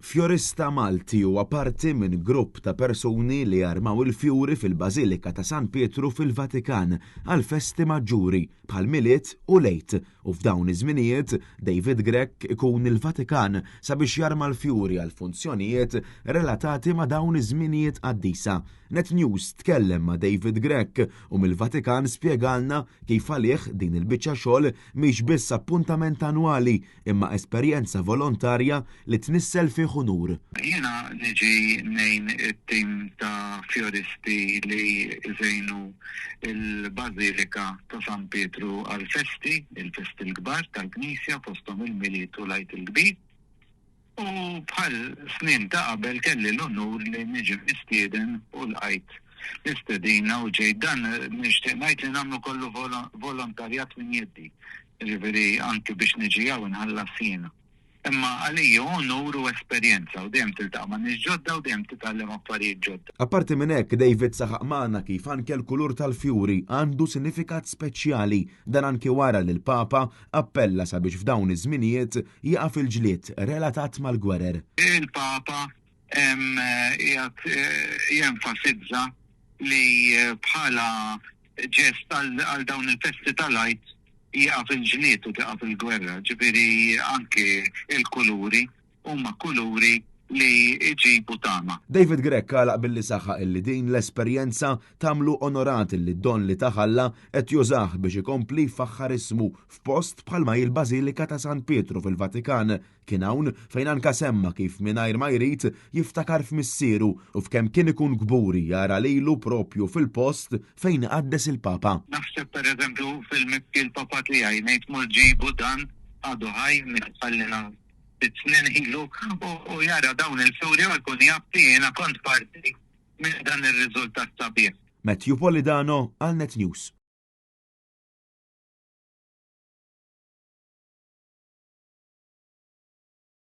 Fjorista Malti huwa parti minn grupp ta' persuni li jarmaw il-fjuri fil-Bażilika ta' San Pietru fil-Vatikan għal festi maġġuri bħal Milied u l-Għid u f'dawn iż-żminijiet David Grech ikun il-Vatikan sabiex jarma l-fjuri għal funzjonijiet relatati ma' dawn iż-żminijiet qaddisa. Net News tkellem ma' David Grech u mill-Vatikan spjegalna kif għalih din il-biċċa xogħol mhix biss appuntament annwali imma esperjenza volontarja li tnissel fih unur. Jiena niġi ngħin it-tim ta' fjoristi li jżejnu l-Bażilika ta' San Pietru għall-festi, il-festi l-kbar tal-Knisja fosthom il-Milied u l-Għid il-Kbir. U bħal snin ta' qabel kelli l-unur li niġi mistieden u lqajt l-istedina u ġejt. Dan nixtieq ngħid li nagħmlu kollu volontarjat minn jeddi. Jiġifieri anki biex niġi hawn inħallas jiena. Imma għalija hu unur u esperjenza u dejjem tiltaqa' ma' nies ġodda u dejjem titgħallem affarijiet ġodda. Apparti minn hekk, David saħaq magħna kif anke l-kulur tal-fjuri għandu sinifikat speċjali, dan anki wara li l-Papa appella sabiex f'dawn iż-żminijiet jieqaf il-ġlied relatat mal-gwerer. Il-Papa qiegħed jenfasizza li bħala ġest għal dawn il-festi tal-Għid jieqaf il-ġlied u tieqaf il-gwerra, ġifieri anke l-kuluri huma kuluri li jġibu tama. David Grech għalaq billi saħaq illi din l-esperjenza tagħmlu onorat illi d-don li tah Alla qed jużah biex ikompli jfaħħar ismu f'post bħalma hi l-Bażilika ta' San Pietru fil-Vatikan. Kien hawn fejn anka semma kif mingħajr ma jrid jiftakar f'missieru u f'kemm kien ikun kburi jara lilu propju fil-post fejn iqaddes il-Papa. Naħseb pereżempju fil-mibki l-Papa tiegħi ngħid mur ġibu dan għadu ħaj meta ħallina ftit snin ilu u jara dawn il-fjuri u jkun jaf li jiena kont parti minn dan ir-riżultat sabiħ. Matthew Polidano għal Net News.